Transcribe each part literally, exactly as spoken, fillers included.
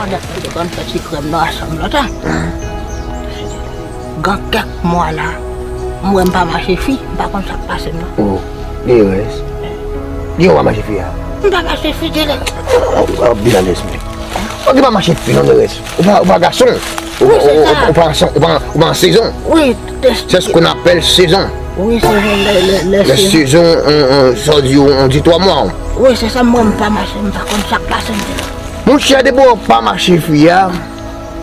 Te konn fè ti krèm nan ansanm lontan. Gen kèk mwa la, m wè m pa mache fi, m pa konn sa k pase m nan. Oh, Derès. Di w pa mache fi a. M pa mache fi, Derès. Ou, ou, ou, binan lespri. Ou ki pa mache fi non, Derès. Ou pa, ou pa gason. Ou, wi, se ou, sa. Ou, ou pa an, ou pa, ou pa an sezon. Wi, se ce qu'on appelle saison. Wi, sezon, lè, lè, lè sezon. Lè sezon, on, on, sa w di, on, on di twa mwa. Wi, se sa, mwen, m pa mache, m pa konn sa k pase m. Monchè, depi w pa mache fi a,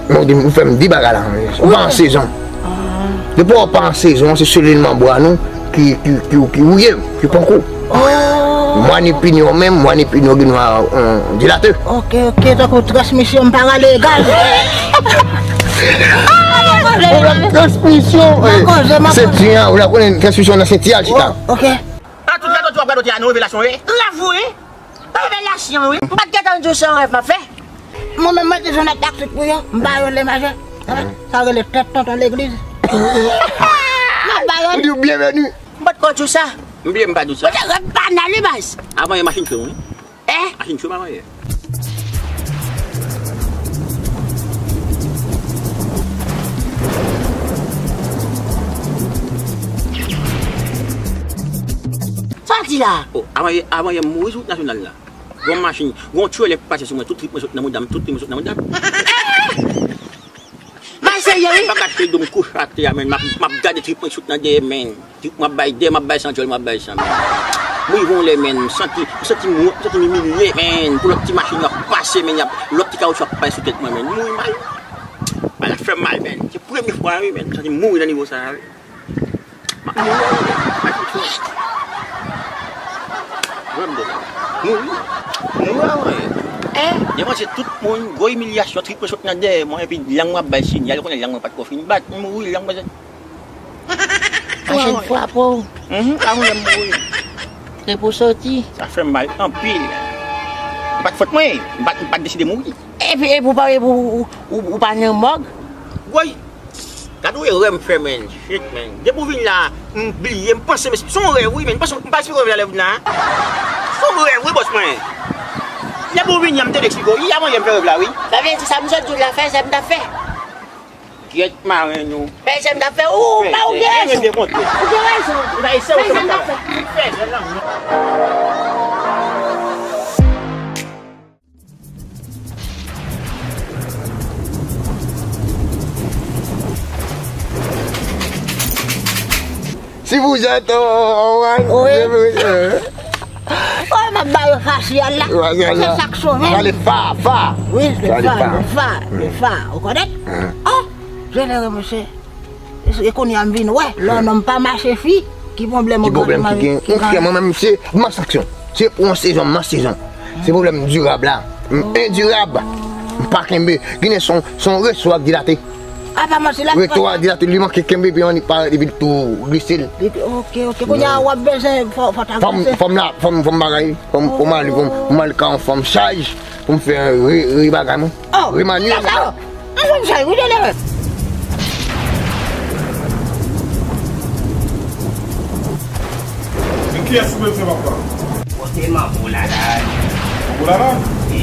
mwen di, ou fè m di bagay la, ou pa an sezon. Depi w pa an sezon, se selilman bwa nou ki, ki, ki, ki wouye, ki pran kou. Mwa ni pini w menm, mwa ni pini w gen nwa, on, dilate. Ok, ok, tankou transmisyon m pa rale gaz. Pwoblèm transmisyon, senti an, ou la konnen transmisyon nan senti al chita. Ok. A tout gado ti w ap gado ti a nan revelasyon, wi. Grav, wi. Revelasyon, wi. M pa t gentan di w se yon rèv m ap fè. Mwen menm, mwen te jwenn ak taktik pou yo. M ba yo le majè. Sa rele tèt tonton legliz. M ap ba yo. Ou di w byenveni. M pa t ko di w sa. M bliye m pa di w sa. Ou te rèv banal, wi, baz. Avan yè machin cho, wi. Eh? Machin cho, avan yè. Sa w di la? Oh, avan yè, avan yè m mouri sou wout nasyonal la. Gon machin, gon tchwele pase sou mwen, tout trip mwen sot nan mouda m, tout trip mwen sot nan mouda m. Bay serye, wi. M pa ka te do m kouche atè a, men, m ap, m ap gade trip mwen sot nan dèyè, men. Trip m ap bay dèyè, m ap bay san djòl, m ap bay san, men. M rive yon lè, men, m santi, m santi m wont, m santi m imilye, men. Pou lòt ti machin yo ap pase, men, y ap, lòt ti kawoutchou ap pase sou tèt mwen, men. M mouri mal. Bagay la fè m mal, men. Se premye fwa, wi, men. M santi m mouri nan nivo sa a, wi. Mouri. Mouri. Mouri. Eh? Devan je tout moun, gwo imilyasyon, trip mwen sot nan dèyè mwen, epi lang mwen ap bay sinyal, ou konnen lang mwen pa t ko fin bat, m mouri, lang mwen se... Machin frape w. Mhm, a mwen menm mouri. Trip ou soti. Sa fè m mal anpil. E pa t fòt mwen, m pa t, m pa t deside mouri. Epi, epi ou pa, epi ou, ou, ou, ou pa nan mòg? Woy! Gad yon erè m fè, men. Shit, men. Depi w vin la, m bliye, m panse, men se yon rèv, wi, men. M panse, m pa eksplike w rèv la lè w vin la, en. Se yon rèv, wi, bòs mwen. Depi w vin la, m te eksplike w. Wi, avan yè m fè rèv la, wi. Sa vle di sa m sot di w la, fè sa m t ap fè. Gyèt maren nou. Fè sa m t ap fè, ou pa ou gen rezon. Ou gen rezon. Fè sa m t ap fè. Fè sa m t ap fè. Si vous êtes en, en, en, wi. Oh, m ap ba yo fasyal la. Fasyal la. Se sa k sove m. Sa le fa, fa. Wi, se fa, le fa, le fa. Ou konnen? Oh, jenere mesye. E kounye a m vin wè, lè yon nonm pa mache fi, ki pwoblèm ou gen? Ki pwoblèm ki gen? Monchè, mwen menm, se masanksyon. Se pou yon sezon, m an sezon. Se pwoblèm dirab la. M endirab. M pa kenbe. Ginen son, son reto ak dilate. A pa manti la. Reto a dilate, li manke kenbe, epi annik parèt, epi tou glise l. Epi, ok, ok. Kounye a w ap bezwen, fò, fò ta glise. Fò m, fò m la, fò m, fò m bagay. Fò m, fò m ale, fò m, fò m al ka yon fanm chaj. Pou m fè re, re bagay mwen. Oh, remanye. Sa, sa, oh. An fòm chay, wi, Delere. Men kiyès ou bezwen, papa? Pote manbo la la. Manbo la la? Wi.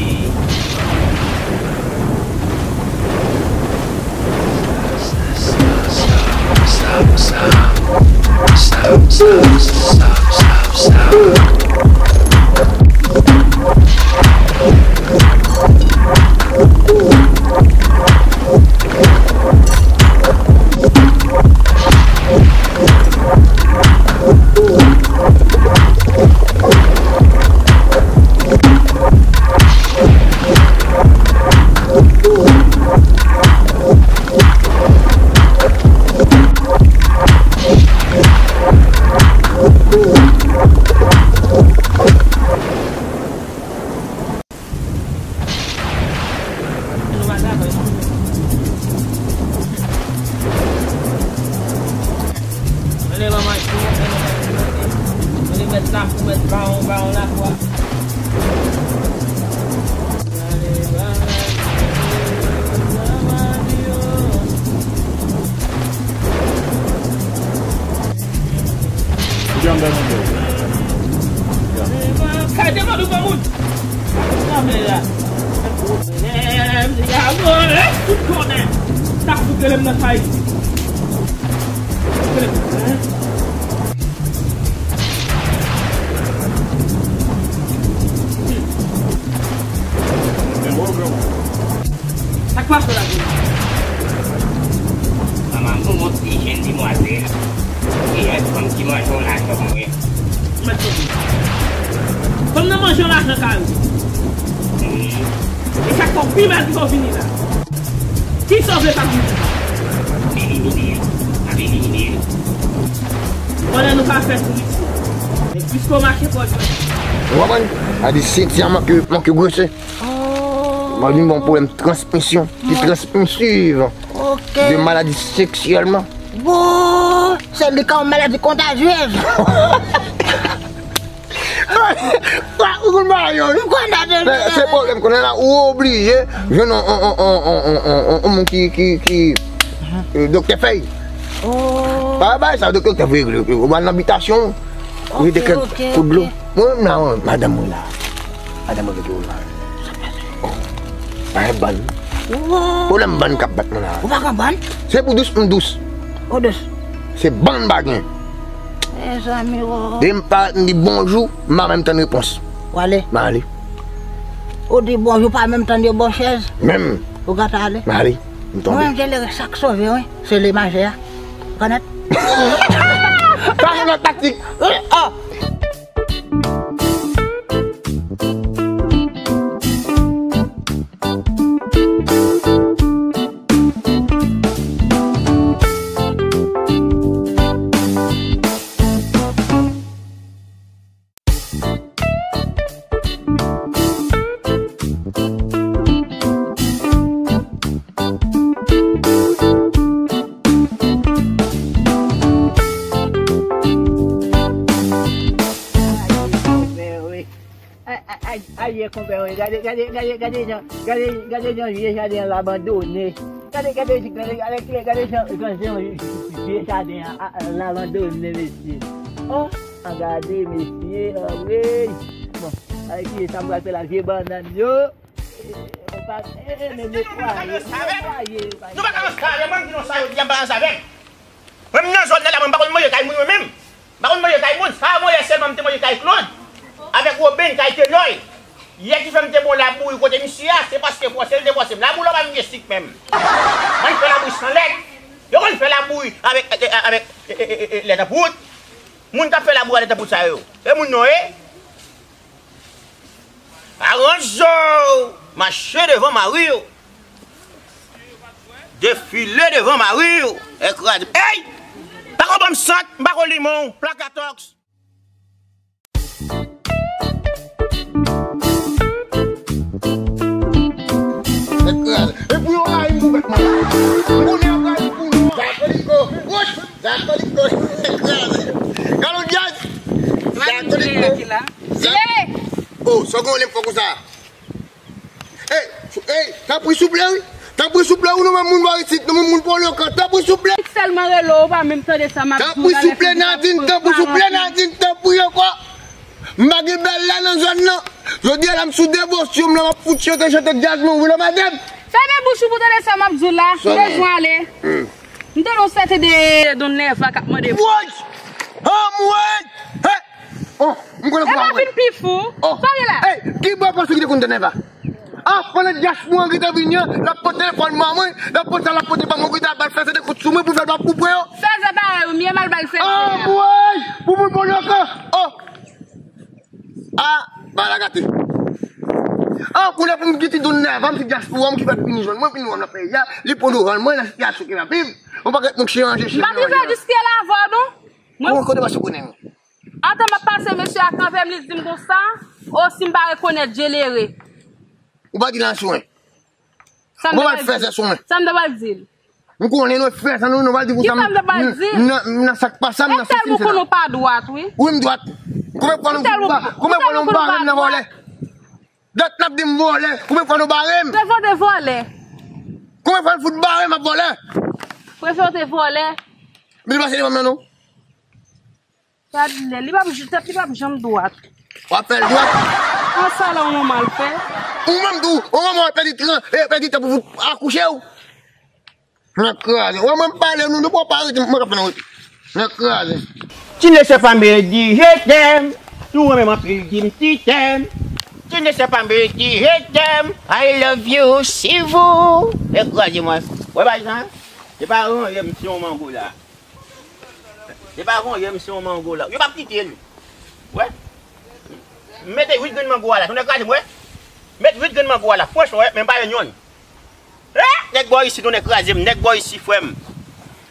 Amore, tout konnen. Sa fout rele m nan sa isit. Rele m, hein? Sa k pase la? Manman, m gon ti jenn demwazèl. E yon fanm ki manje yon lajan pou mwen. Mèt soti. Fanm nan manje yon lajan kay ou. Hmm. E sa k fè w pi mal ki fè w vini la. Kisa w vle pa vini? Elimine l. Ap elimine l. Pandan nou pa fè sou misye. E piske w mache pwòt mwen. Ou konprann? A di senti a manke, manke grese. Mwen vin gon pwoblèm transmisyon, ki transmisiv de maladi seksyèlman. Bon, se li ka yon maladi kontazyez. Ou konn bagay yo, wi. M konn bagay yo. Men se pwoblèm konnen la, ou oblije jwenn yon, yon, yon, yon, yon, yon, yon moun ki, ki, ki, euh, doktè fèy. Oh. Pa bay sa, doktè fèy, ou al nan bitasyon, ou rete kèk kout dlo. Mwen menm la, madanm mwen la. Madanm mwen rete la. Oh, pa gen bann. Pwoblèm bann k ap bat mwen la. Ou pa gen bann? Se pou dous, m dous. Ou dous? Se bann m pa gen. Mezanmi, o. Depi m parèt, m di bonjou, m pa menm tann repons. W ale? M ale. Ou di bonjou, pa menm tann yon bon chèz? Menm. Ou gata ale? M ale. M tonbe. Mwen menm, jelere sa k sove, wi. Se lemajè a. Ou konnèt? Sa se lòt taktik. Oh! Ay, ay, ay, ay, ye konpè, wi. Gade, gade, gade, gade jan, gade, gade jan vye jaden an l abandone. Gade, gade, gade, gade, gade jan, jan, jan vye jaden an, a, a, l abandone, mesye. Oh, gade, mesye, anmwey. Bon, ay, ki sa m pral fè la, vye bannann yo. Eh, pa, eh, eh, men netwaye, netwaye, netwaye. Nou pa ka ansanm avè m, m di nou sa yo di a, m pa ansanm avè m. Mwen, m nan zòn nan la, mwen, m pa konn manje kay moun, mwen menm. M pa konn manje kay moun, sa mwen yè sèlman, m te manje kay Claude. Avèk Woben, kay Tenoy. Yè ki fè m te bon labouyi kote misye a, se paske fòse l te fòse m. Labouyi la pa vin gen sik menm. Mwen fè labouyi san lèt. Yo konn fè labouyi avèk, avèk, avèk, e, e, e, e, lèt anpoud. Moun k ap fè labouyi a lèt anpoud sa yo. Se moun non, e. Aranj zo w, mache devan mari w. Defile devan mari w, ekraze. Ey! Pa ko banm sant, m pa ko limon, plakatòks. Ekraze. E pou yo rayi m pou bèt mwen. M konnen yo rayi m pou nou. Zakoliko. Wouch! Zakoliko. Ekraze. Galo dyaz. Zakoliko. Zile! Oh, sa w gen w lè fò konsa? Ey, ey, tanpri souple, wi. Tanpri souple, ou nou menm moun bò isit, nou menm moun Pòlyokan, tanpri souple. Sèlman rele w, ou pa menm tande sa m ap di w la. Tanpri souple, Nadine, tanpri souple, Nadine, tanpri ankò. M pa gen bèl la nan zòn nan. Jodi a la, m sou devosyon m la, m ap fout chante, chante djaz mwen, wi, la, madanm. Fèmen bouch ou pou tande sa m ap di w la. M bezwen ale. M tande yon sèten de Don Nèva k ap mande. Woy! Anmwey! Hey! Oh, m konnen. Epa vin pi fou. Oh. Sa w ye la? Hey, ki bò w panse ki te konn Don Nèva? Ah, pandan dyaspora an gentan vini an, l ap pote telefòn ban mwen, l ap pote sa, l ap pote ban mwen, gentan ap ba l fè sèten kout sou mwen pou fè l pa pou pran yo. Fèzè parèy ou, m ye mal ba l fèzè a. Anmwey! Pou moun Pòlyokan. Oh! Ah, bagay la gate. Ah, kounye a pou m gen ti Don Nèva, m ti dyaspora, m ki pa t vini jwenn mwen, vini wè m nan peyi a, li pran dovan mwen nan sitiyasyon ke m ap viv. Yon pakèt moun ki chanje cheve. M pa t rive jiske la avè w, non. Mwen. Kote w pase konnen m? Antan m ap pase, mesye a kanpe m, li di m konsa, o si m pa rekonèt jelere. Ou pa di l anyen. Sa m te pral di l. Sa m te pral di l. M konnen nou fè sa, nou, nou pral di pou sa. Kisa m te pral di l? Nan, nan sa k pa sa, m nan sesi, m sela. Ou pa dwat, wi. Wi, m dwat. Konbyen fwa nou, konbyen fwa nou bare m nan vòlè? Dat n ap di m vòlè. Konbyen fwa nou bare m? Prefere w te vòlè. Konbyen fwa nou fout bare m ap vòlè? Prefere w te vòlè. Men li pase devan m nan, non. Gad lè, li p ap, tèt li p ap janm dwat. W ap fè l dwat. An sa la, yon manman l fè. Ou menm tou, yon manman w pèdi tran, e, pèdi tan pou fout akouche w. Nèg kraze. Wè mwen pale nou, nou poko arete, mwen k ap fè nou rete. Nèg kraze. Tu ne sais pas me dire je t'aime. Si w renmen m anpil, di m tu t'aimes. Tu ne sais pas me dire je t'aime. I love you, si vous. Nèg kraze mwen. Wè pa jan. Se pa yon yè m se yon mango la. Se pa yon yè m se yon mango la. Yo p ap kite l. Wè. Mete uit grenn mango a la. Tonnè kraze m, wè. Met uit grenn mango a la. Franchman, wè, men m pa jwenn yonn. Eh, nèg bò isi, tonnè kraze m, nèg bò isi, frè m.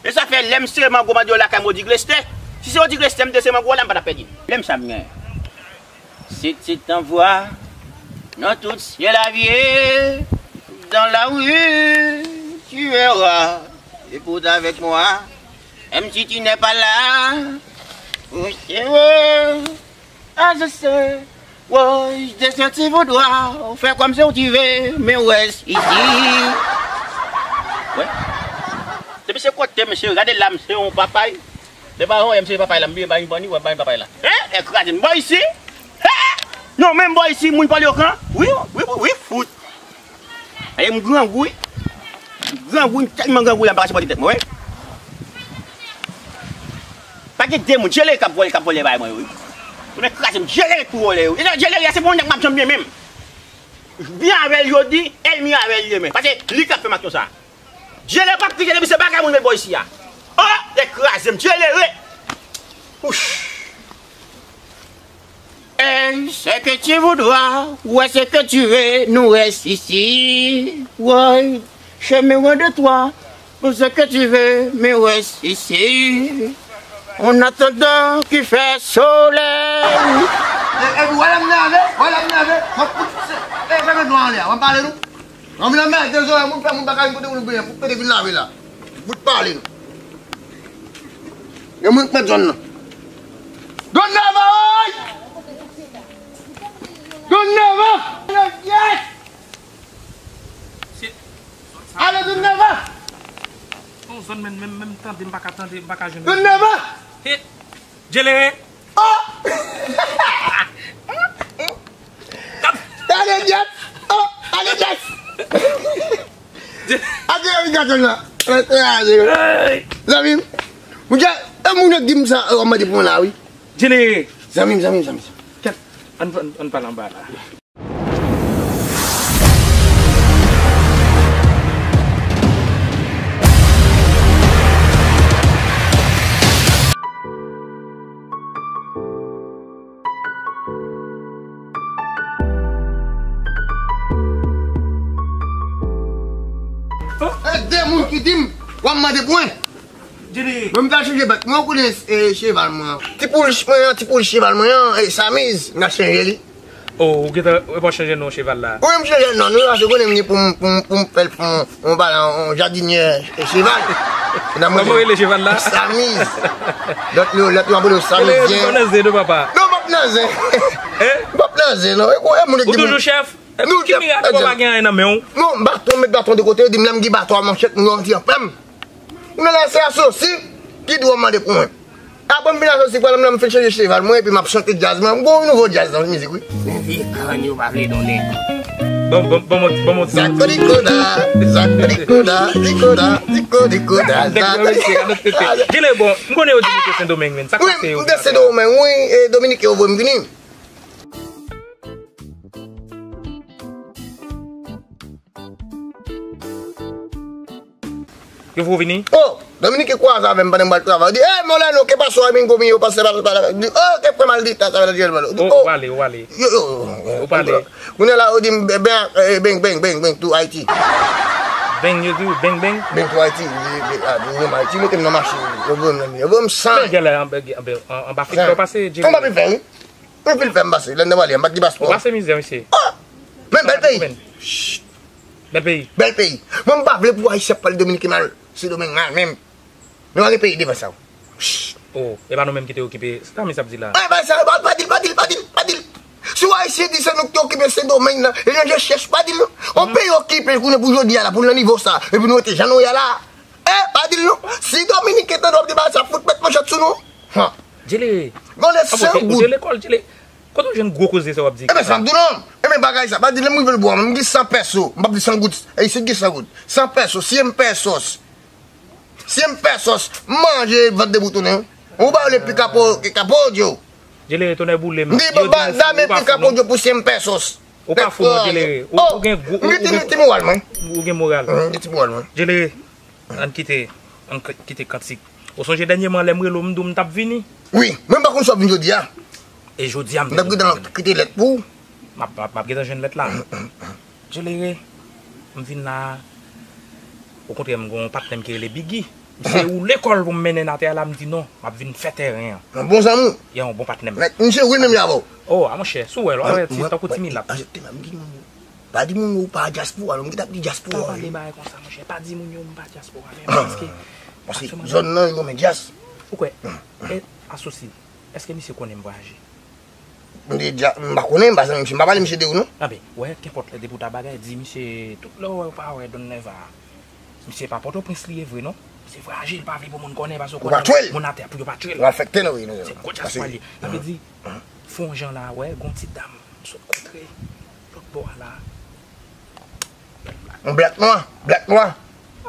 E sa fè lè m sere mango m an deyò lakay mwen, Odigleste. Si se Odigleste m te sere mango a la, m pa t ap pèdi l. Lè m sa m gen. Si tu t'envoies dans toute la vie, dans la rue, tu verras. Et pour avec moi, même si tu n'es pas là, pour suivre. Ah, je sais. Woy, je sais tu voudras faire comme si tu veux, mais reste ici. Wè. Depi se kote, mesye, gade la, mesye, yon papay. Se pa yon, mesye, papay la, m bliye bay yon banni, wè, bay papay la. Hein? Ekraze, m bò isi. Hein? Non, menm bò isi, moun pale yo kan. Wi, wi, wi, wi, fout. Aye, m grangou, wi. M grangou, m tèlman grangou la, m pa ka sipòte tèt mwen, wi. Pa gen de moun, Djelere k ap vòlè, k ap vòlè bay mwen, wi. Tonnè kraze m, Djelere k pou vòlè, wi. E Djelere a, se pa yon nèg m ap janm renmen menm. Byen avè l, yo di, ènmi avè l, li renmen. Paske li k ap fè m aksyon sa. Djelere p ap kite depi se bagay moun met bò isi a. Oh, ekraze m, Djelere. Ouch. Et ce que tu voudras, ouais, ce que tu veux, nous reste ici. Ouais, je me rends de toi, pour ce que tu veux, mais reste ici. En attendant qu'il fait soleil. E, epi, wè lè m nève, wè lè m nève, m ap fout, e, fè men dlo anlè a, w ap pale nou. Anvi nan mèt de zòrèy moun fè moun pa ka vin kote moun byen, pou kote vin lave la. Bout pale nou. Gen moun k mèt zòn nan. Don Nèva, oy! Don Nèva! Yes! Se, ale Don Nèva! Yon zòn menm, menm, menm tande, m pa ka tande, m pa ka jwenn. Don Nèva! He! Djelere! Oh! Tande dyèt! Oh! Tande dyèt! Ake yon gato la. Zanmi m. Mwen, e moun yo k di m sa, w ap mande pou mwen la, wi. Djelere! Zanmi m, zanmi m, zanmi m. Kèt, ann, ann, ann pale anba la. E de moun ki di m, w ap mande pou mwen. Mwen, m ta chanje bèt mwen, ou konnen, e, cheval mwen an. Ti poul mwen an, ti poul cheval mwen an, e, Samiz, m ta chanje li. Oh, ou gentan, ou pa chanje non cheval la? Wi, m chanje non, nou la, se konnen m gen pou m, pou m, pou m fè l pou m, pou m ba l yon jadinyè, e, cheval. Kòman rele cheval la? Samiz. Lòt yo, lòt yo ap rele w Samizyen. Ou pa nan zen non, papa? Non, m ap nan zen. Hein? M ap nan zen, non. E, e, moun ki di m. Ou toujou chèf? Epi ki mirak ou pa gen anyen nan men w? Non, baton, m met baton de kote, yo di m lè m gen baton a manchèt, moun yo anvi anpè m. Kounye a la, se asosi ki di w ap mande pou mwen. Apre m fin asosi, pral m la, m fin chanje cheval mwen, epi m ap chante djaz mwen. M gon nouvo djaz nan mizik, wi. Men vye kann yo pa vle donnen. Bon, bon, bon, bon, bon, bon. Zak dikoda, zak dikoda, dikoda, diko dikoda, zak dikoda. Djelere, bon, m konnen yo di w te Sendomeng, men sa k pase yo? Wi, m te Sendomeng, wi, e Dominiken yo voye m vini. Yo fè w vini? Oh! Dominiken kwaze avè m pandan m pral travay. Yo di, "Ey, Molano, ke pasó, amigo mío, pase pa, pa, pa." Di, "Oh, ke fue maldita, sa vle di." Oh, ou pale, ou pale. Yo, yo, yo, yo. Ou pale. Kounye a la, yo di m, "Beng, beng, beng, beng, beng to Haiti." Beng, yo di w, beng, beng? Beng to Haiti. Yo, yo, yo, yo, Haiti, mete m nan machin. Yo voye m nan, yo voye m san. Men gèlè, anba, anba, anba, anba fik fè w pase, Djelere. Anba fik fè, wi. Anpil fè m pase, lè m te pale a, m pa t gen paspò. Ou pase mizè, mesye. Oh! Men bèl peyi. Chut. Bèl peyi. Bèl peyi. Mwen, m pa vle pou Ayisyen ap pale Dominiken mal, Sendomeng mal menm. Nou pa gen peyi devan sa. Chut. Oh, e pa nou menm ki te okipe, sa Samiz ap di la. Eh, pa sa, pa, pa di l, pa di l, pa di l, pa di l. Si w Ayisyen di se nou ki te okipe Sendomeng nan, e jan je chèch, pa di l non. On peyi okipe, kounye pou jodi a la, pou n nan nivo sa, epi nou rete jan nou ye a la. Eh, pa di l non. Si Dominiken tande w ap di bagay sa, fout met manchèt sou nou. Ha. Djelere. Bon, lè se ou te lekòl, Djelere. Kote w jwenn gwo koze sa w ap di? Ebyen, sa m di w non. Ebyen, bagay sa, pa di lè m rive Lobwa, m gen san pèso. M p ap di san goud. E isit gen san goud. San pèso, cien pesos. Cien pesos. M manje vant deboutonnen. Ou ba yo le pica po-, capullo. Djelere, tonè boule m. M di, ba, dame pica pollo pou cien pesos. Ou pa fou non, Djelere. Ou, ou gen gwo, m gen ti, ti moral, mwen. Ou gen moral. M gen ti moral, mwen. Djelere, ann kite, ann k-, kite kantik. Ou sonje dènyèman lè m rele w, m di w m t ap vini? Wi, men m pa konn si w ap vin jodi a. E jodi a m te vin. M t ap gentan kite lèt pou ou. M ap, m ap, m ap gentan jwenn lèt la. Djelere, m vin la. Okontrè, m gen yon patnè m ki rele Biggy. Se ou lekòl pou m mennen n atè a la, m di non, m ap vin fè tèren an. Yon bon zanmi w. Yon bon patnè m. Nèg, misye wi menm jan avè w. Oh, a monchè, si w wè l, w a wè ti tankou ti milat. Aksepte m, m di moun yo. Pa di moun yo w pa dyaspora, non, m gentan ap di dyaspora. Pa pale bagay konsa, monchè. Pa di moun yo m pa dyaspora, men paske, paske zòn nan, yo renmen dyas. Ou kwè? E Asosi, èske misye konnen m vwayaje? M te dja, m pa konnen, m pa zanmi misye, m pa pale misye de ou non. Anben, wè, kenpòt lè depi w ta bagay, di misye, tout lè w wè w pa wè Don Nèva a. Misye pa Pòtoprens li ye vre non. Misye vwayaje, li pa vle pou moun konnen, paske w konnen moun atè a pou yo pa tchwe l. Ou afekte nou, wi, nou. Se gwo dyaspora li ye. Sa vle di, fè yon jan la, wè, gon ti dam, m sot kontre, lòt bò a la. Yon blak nwa, blak nwa.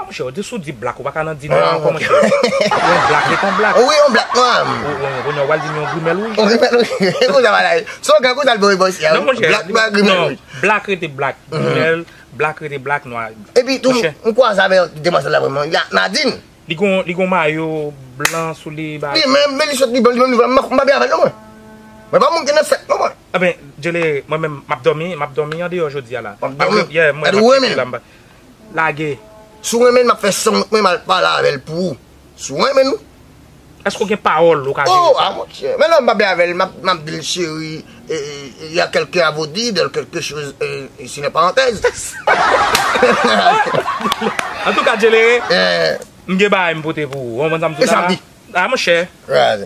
A, monchè, w di, si w di blak, ou pa ka nan di nwa ankò, monchè. Yon blak ret yon blak. Wi, yon blak nwa. Ou, ou, kounye a, w al di m yon grimèl wouj. Yon grimèl wouj. E konsa bagay. Se yon gran konsa l voye bò isi a, wi. Non, monchè, blak nwa, grimèl wouj. Non, blak rete blak. Grimèl, blak rete blak, nwa. Epi tou, monchè, m kwaze avè demwazèl la vrèman. Nadine. Li gon, li gon mayo blan sou li, bagay. Li menm, men li sot li blan, li menm, li blan. M pa, m pa byen avè l non, mwen. Mwen pa moun ki nan sèk non, mwen. Enben, Djelere, mwen menm, m ap dòmi, m ap dòmi andeyò jodi a la. W ap dòmi? Yeah, mwen, m ap kite la, m pa lage. Si w renmen l, m ap fè san wout mwen, m al pale avè l pou ou. Si w renmen l, wi. Èske w gen pawòl ou ka jere? Oh, a monchè. Men lè m pa byen avè l, m ap, m ap di l, chérie, eh, eh, il y a quelqu'un à vous dire, de quelque chose, eh, ici, une parenthèse. Antouka, Djelere, m gen bagay m pote pou ou. Ou konprann sa m di w la? E sa m di. A, monchè.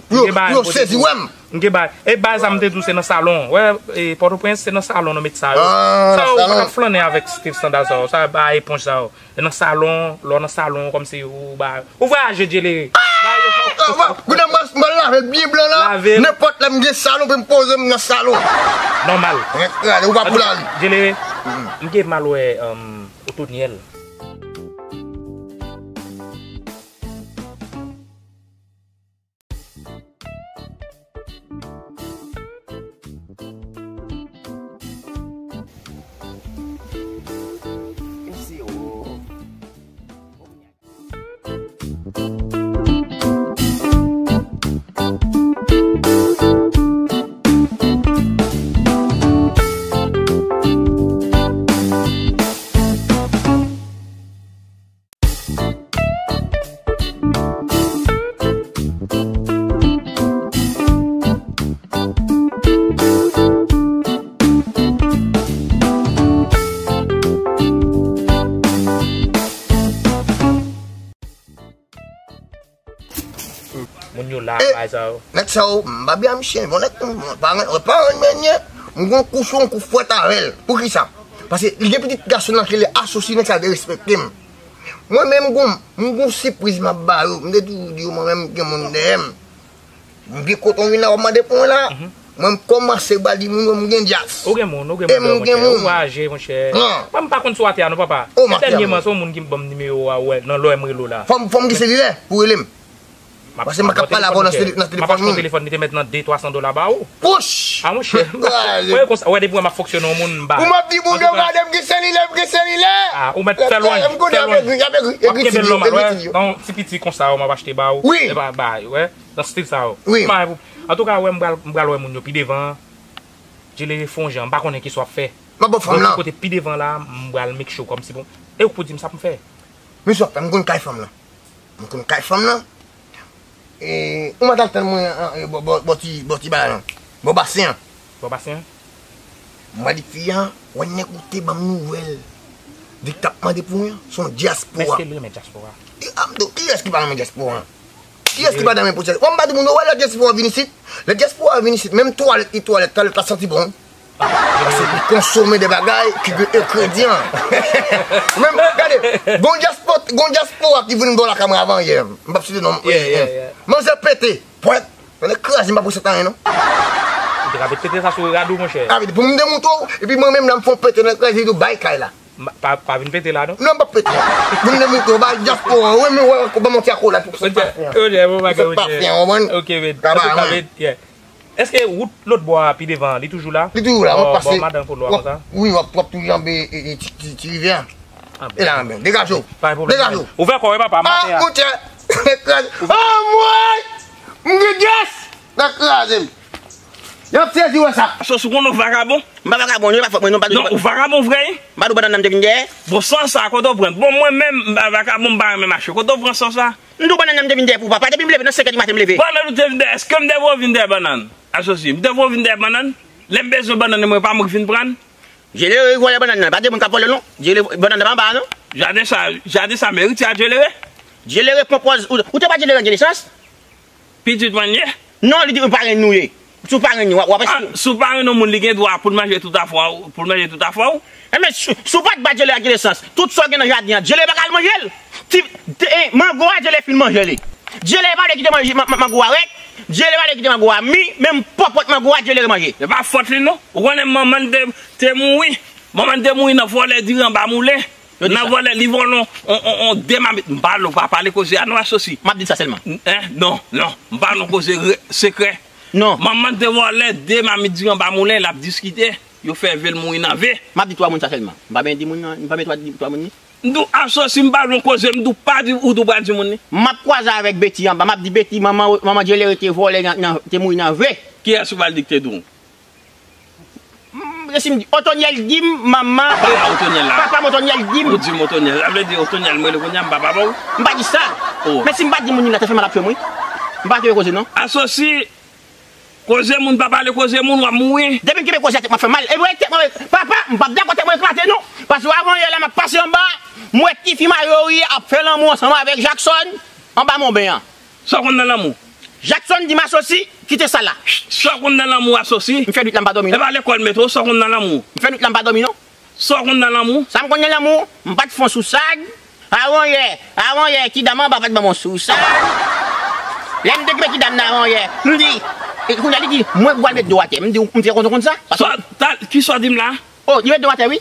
Pou yo, pou yo sezi wè m. M gen bagay. E bagay sa m te di w se nan salon. Wè, e, Pòtoprens, se nan salon nou met sa yo. Sa yo, ou pa ka flannen avèk stil sandal sa yo. Sa, bagay eponj sa yo. E nan salon, lè w nan salon, kòmsi ou ba, ou vwayaje, Djelere. Ba yo. Gouda m pral, m pral lave l byen blan la. Lave l. Nenpòt lè m gen salon, pou m poze m nan salon. Nòmal. Ou pa pou lari. Djelere, m gen mal wè, um, Otonyèl. Moun yo la, bay sa yo. Nèg sa yo, m pa byen a misye, bon nèg, m pa, m pa renmen, m gon kou cho, m kou fwèt avè l. Poukisa? Paske li gen pitit gason nan ki rele Asosi, nèg sa derespekte m. Mwen menm, m gon, m gon sipriz m ap ba yo. M te toujou di yo, mwen menm, gen moun dèyè m. M gen kote w vin la, w ap mande pou mwen la. Mwen, m kòmanse ba di moun yo, m gen dyas. Ou gen moun, ou gen moun dèyè w, monchè. Ou vwayaje, monchè. Mwen, m pa konn si w atè a, non, papa. Se dènyèman, se yon moun ki ban m nimewo a, wè, nan lè m rele w la. Fò m, fò m gen selilè pou rele m. Paske m pa ka pale avè w nan tele-, nan telefòn moun. M ap achte yon telefòn, li te mèt nan de, twa san dola ba ou. Pouch! A, monchè. Mwen konsa, wè, depi wè m ap fonksyone yon moun, m ba. Ou m ap di moun yo, gade, m gen selilè, m gen selilè. A, ou mèt fè lwanj, fè lwanj. M ap kenbe l nòmal, wè. Nan yon ti piti konsa, m ap achte ba ou. Wi. E ba, ba, wè. Nan stil sa yo. Wi. Antouka, wè, m pral, m pral wè moun yo pi devan. Djelere fè yon jan, m pa konnen kisa w ap fè. M ap ba w fanm lan. Kote pi devan la, m pral make sure kòmsi bon. E ou k pou di m sa pou m fè. Men sa w ap fè, m konn kay fanm lan. M konn kay fanm lan. E, ou mèt al tann mwen, an, e, bò, bò, bò ti, bò ti bagay lan. Bò basen an. Bò basen an? Mwen di fi a, wè nèg ou te ban m nouvèl. Di k t ap mande pou mwen, se yon dyaspora. Men èske l renmen dyaspora? E, a, m di w, kiyès ki pa renmen dyaspora? Kiyès ki pa renmen pou dyaspora? Mwen m pa di moun yo, wè lè dyaspora vin isit. Lè dyaspora vin isit, menm twalèt li twalèt, twalèt la santi bon. Paske li konsome de bagay ki gen engredyan. Menm, gade, gon dyaspò-, gon dyaspora ki vin bò lakay mwen avan yè. M p ap site non. Yeah, yeah, yeah. Manzè pete. Pwèt. Mwen kraze m pa pou sèt anyen non. Rapid pete sa sou rad ou, monchè. Rapid, pou m demontre w, epi mwen menm la, m fè yon pete nan kraze, li bay kay la. M pa, pa vin pete la, non? Non, m p ap pete. Pou m demontre w, bay dyaspora, wè, men wè, ban m yon ti akolad pou sa pase. Ok, bon bagay, ok. Ok, men, an tou ka, men, yeah. Èske wout lòt bò a pi devan an, li toujou la? Li toujou la, w ap pase. Bò madan Polo a konsa? Wi, w ap, w ap tou janbe e, e, ti, ti, ti rivyè a. E la menm, degaje w. Pa gen pwoblèm. Degaje w. Ouvè kò w, wi, papa, maten a. Ah, monchè, kraze. Oh, mwen! M gen djès! Nan kraze m. Y ap sezi wè sa. Asosi, ou konn ou vakabon? M pa vakabon, non, e pa fòt mwen, non, m pa dwe. Non, ou vakabon vre, wi. M pa dwe bannann nan m te vin dèyè. Bon, san sa, kote w pran? Bon, mwen menm, m pa vakabon, m pa renmen mache. Kote w pran san sa? M tou bannann nan m te vin dèyè pou papa. Depi m leve nan senk è di maten m leve. Bannann ou te vin dèyè, èske m te pou vin dèyè bannann? Asosi, m te pou vin dèyè bannann? Lè m bezwen bannann, mwen pa mwen k vin pran l. Jelere vòlè bannann nan, pa de moun k ap vòlè non. Jelere, bannann nan pa anba a non. Jaden sa, jaden sa merite a Jelere. Jelere pran pòz, ou, ou te pa Jelere an Jelesans? Pitit mwen ye? Non, li di ou parenn nou ye. Si w parenn li, w ap, w ap. Ah, si w parenn yon moun, li gen dwa pou l manje tout afè w, pou l manje tout afè w. Enben, si, si w pa t ba Djele ak Jelesans, tout sa w gen nan jaden an, Djele pa ka al manje l. Ti, te, eh, mango a, Djele fin manje li. Djele pa vle kite manje, ma, ma, mango a rèk. Djele pa vle kite mango a mi, menm pòpòt mango a, Djele remanje. Se pa fòt li, non. Ou konnen manman l te, te mouri. Manman l te mouri nan vòlè diri anba moulen. Yo di sa. Nan vòlè, li vòlè on, on, on, on de mamit. M pa vle w pa pale koze a non, Asosi. M ap di sa sèlman. N-, en, non, non. M pa vle w koze re-, sekrè. Non. Manman l te vòlè de mamit diri anba moulen, l ap diskite. Yo fè ve l mouri nan ve. M ap di twa moun sa sèlman. M pa byen di moun nan, m pa byen twa, di twa moun ni. M di w Asosi, m pa vle w koze, m di w pa di, ou di w pa di moun ni. M ap kwaze avèk Beti anba, m ap di Beti, manman, manman Djelere te vòlè nan, nan, te mouri nan ve. Kiyès ou pral di ki te di w? M, se si m di, Otonyèl di m, manman, ah, Otonyèl la. Papa m Otonyèl di m. Ou di m Otonyèl. Sa vle di Otonyèl, m rele kounye a, m pa papa w? M pa di sa. Oh. Men si m pa di moun ni la, te fè mal ap fè mwen. M pa te koze non. Asosi, koze moun, pa pale koze moun, w ap mouri. Depi m kenbe koze a, tèt mwen ap fè mal. E mwen, tèt mwen, papa, m p ap dakò tèt mwen eklate non. Paske avan yè la, m ap pase anba, m wè tifi Mayori ap fè lanmou ansanm avèk Jackson anba monben an. Sa w konn nan lanmou? Jackson di m Asosi, kite sa la. Sa w konn nan lanmou Asosi? M fè nwit la, m pa dòmi non. E pa lekòl mete w, sa w konn nan lanmou? M fè nwit la, m pa dòmi non. Sa w konn nan lanmou? Sa m konn nan lanmou? M pa t fè yon sousad. Avan yè, avan yè, ti dam anba pa t ban m yon sousad. Lè m te kenbe ti dam nan avan yè, m di, e kounye a li di, mwen k pral met do atè. M di, m te kontan konn sa. Sa, ta, kisa w di m la? Oh, li met do atè, wi.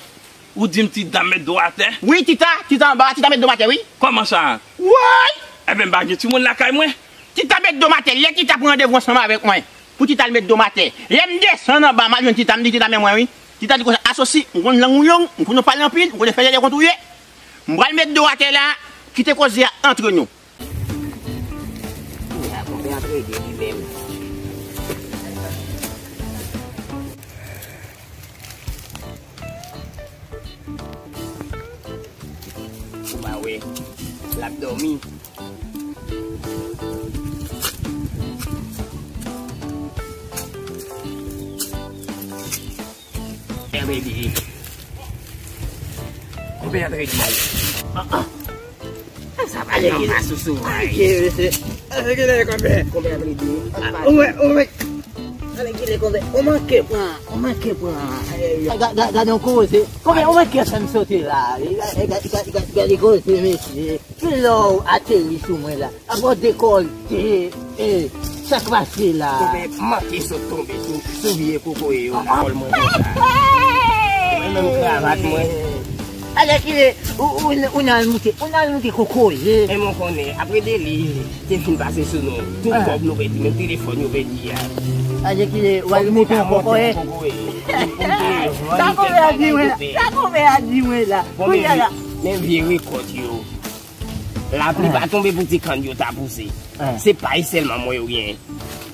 Ou di m ti dam met do atè? Wi, Tita, Tita anba, Tita met do atè, wi. Kòman sa? Woy! Enben, m pa gen timoun lakay mwen. Tita met do m atè. Lè Tita pran randevou ansanm avèk mwen pou Tita al met do m atè. Lè m desann anba, m al jwenn Tita, m di Tita, men mwen wi. Tita di konsa, Asosi, m konn lang ou long, m konn ou pale anpil, m konn fè lèlè kont ou ye. M pral met do atè la, kite koze a antre nou. Kounya, konpè antre de li menm. Ou pa wè, l ap dòmi. Konpè redi. Konpè redi. Ah, ah. Sa pa janm pa sou sou. Ay, mesye. Alekile, konpè. Konpè redi. Ou wè, ou wè. Alekile, konpè. Ou manke pran, ou manke pran. Ay, ay, ay. Ga-, ga-, gade yon koze. Konpè, ou manke fè m sote la. Gade, gade, gade, gade koze, mesye. Kilè w ateri sou mwen la? Abò dekòlte, e, sa k pase la? Konpè, m manke sot tonbe sou, sou vye kokoye yo nan kòl mwen konsa. Mwen menm kravat mwen. Alekile, ou, ou, ou n al moute, ou n al moute kokoye. E mwen konnen, apre deli te fin pase sou nou, tout kòb nou pèdi, menm telefòn yo pèdi a. Alekile, w al moute yon kokoye. Sa konpè a di mwen la? Sa konpè a di mwen la? Kounye a la. Men vye rekòt yo. Lapli pa tonbe pou ti kann yo ta pouse. Se pay sèlman mwen yo genyen.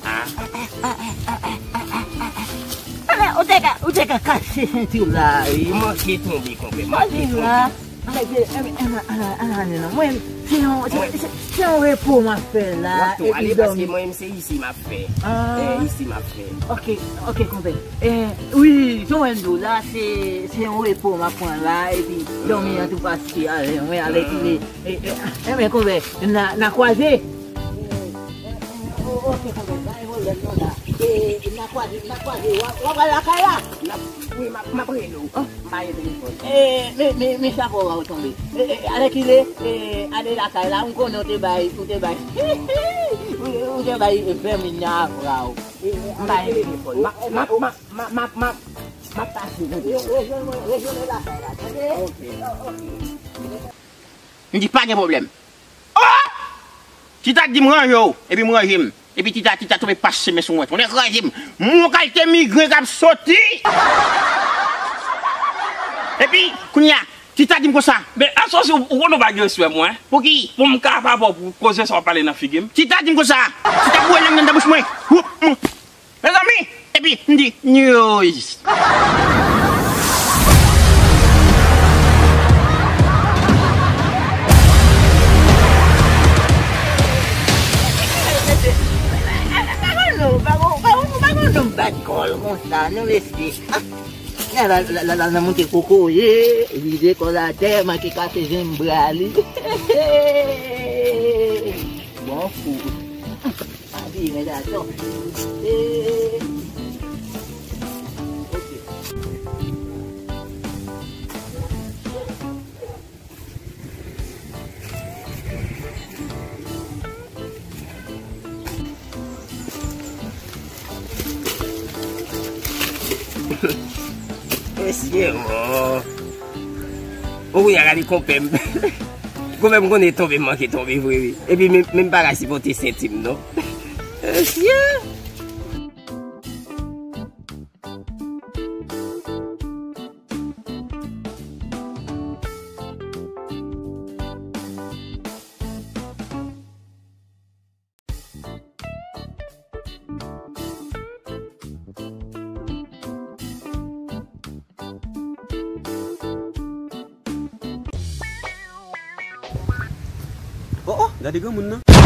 Ah. Ah, ou te ka, ou te ka kase senti w la, wi. Ou manke tonbe, konpè, manke tonbe. Ala, ala, ala, ala, non. Mwen, se yon, se, se, se yon repo m ap fè la, epi dòmi. Paske mwen, se isi m ap fè. Ah. Eh, isi m ap fè. Ok, ok, konpè. Eh, wi, jan w wè m di w la, se, se yon repo m ap pran la, epi dòmi an tou pase avè mwen, alekile. E, e, enben, konpè, n a, n a kwaze. O, oke, konpè, pa gen pwoblèm non la. E, n a kwaze, n a kwaze. W a, w a pral lakay la? N ap, wi, m ap, m ap rele w. M pa gen telefòn. E, men, men, men chapo a w tonbe. E, e, alekile, e, ale lakay la, m konnen w te bay, ou te bay, ou, ou te bay ven mil nan avra w. M pa gen telefòn. M ap, m ap, m ap, m ap, m ap, m ap, m ap pase kote w. Rejwenn mwen, rejwenn mwen lakay la, tande? Ok. M di pa gen pwoblèm. Oh! Tita di m ranje w, epi m ranje m. Epi Tita, Tita tonbe pase men sou mwen. Tonnè kraze m. M wè yon kalite migren k ap soti. Epi, kounye a, Tita di m konsa. Men, aswè si ou, ou konnen ou pa gen respè mwen. Pou ki? Pou m ka pa ba w pou koze sa w ap pale nan figi m. Tita di m konsa. Tita boure lang nan nan bouch mwen. Woup, woup. Mezanmi, epi m di, news. Pa konn non, pa konn, pa konn, pa konn non bat kò l konsa, non mesye. Ah, la, la, la, la, la, nan moute kokoye, vide kò l atè, manke kase zen bra li. Bon fou. Abi, men gason. Eh. Ok. Mesye, oh. Ou kounye a gade konpè m. Konpè m konnen tonbe m manke tonbe vre, wi. Epi menm, menm pa ka sipòte senti m, non. Mesye. Oh, oh, gade granmoun nan.